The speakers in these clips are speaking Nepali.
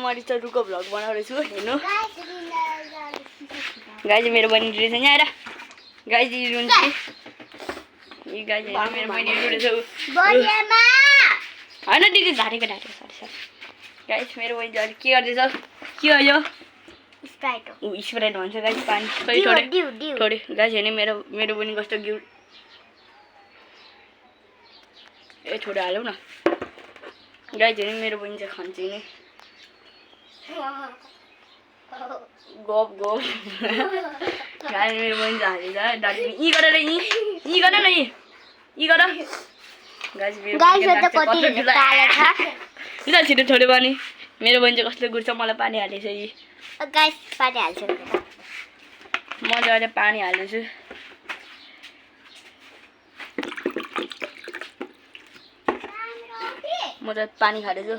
मरिचहरूको भ्लग बनाउँदैछु हेर्नु गाइज मेरो बहिनी रहेछ नि आएर गाइज रुन्छ यी गाइज मेरो बहिनी रुन्छ होइन दिदी झारेको सरी गाइज मेरो बहिनी अहिले के गर्दैछ के हो यो स्प्राइट भन्छ गाइज पानी थोरै गाइज हेर्ने मेरो बहिनी कस्तो घिउ ए थोरै हालौँ न गाइज हेर्ने मेरो बहिनी चाहिँ खान्छ नि गफ गाइज मेरो बहिनी चाहिँ हालेछ दार्जिलिङ यी गर न यी गर न यी गर गाइज मेरो छिटो छोड्यो पानी मेरो बहिनी चाहिँ कस्तो गुड्छ मलाई पानी हालेछ यी गाइस पानी हाल्छु म चाहिँ अहिले पानी हाल्दैछु म चाहिँ पानी खाँदैछु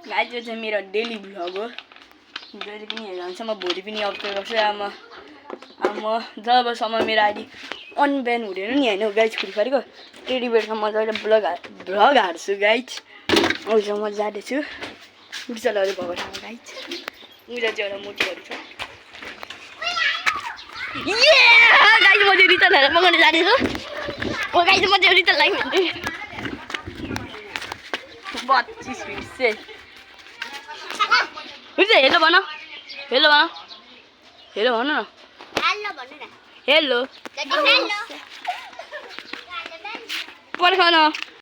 गाइस यो चाहिँ मेरो डेली भ्लग हो जहिले पनि हेर्नुहुन्छ म भोलि पनि अपलोड गर्छु म जबसम्म मेरो अहिले अनब्यान हुँदैन नि होइन गाइस खुर्खरीको त्यति बेरसम्म म जहिले भ्लग हाल्छु गाइस अहिले म जाँदैछु उर्चलहरू भएको ठाउँमा गाइस उर्चा चाहिँ एउटा मोटीहरू छ गाइस म चाहिँ रिचलहरू मगाउन जाँदैछु ओ गाइस म चाहिँ रिचललाई भन्छु 25 मिनट चाहिँ हुन्छ हेलो भन हेलो भन न हेलो पर्ख न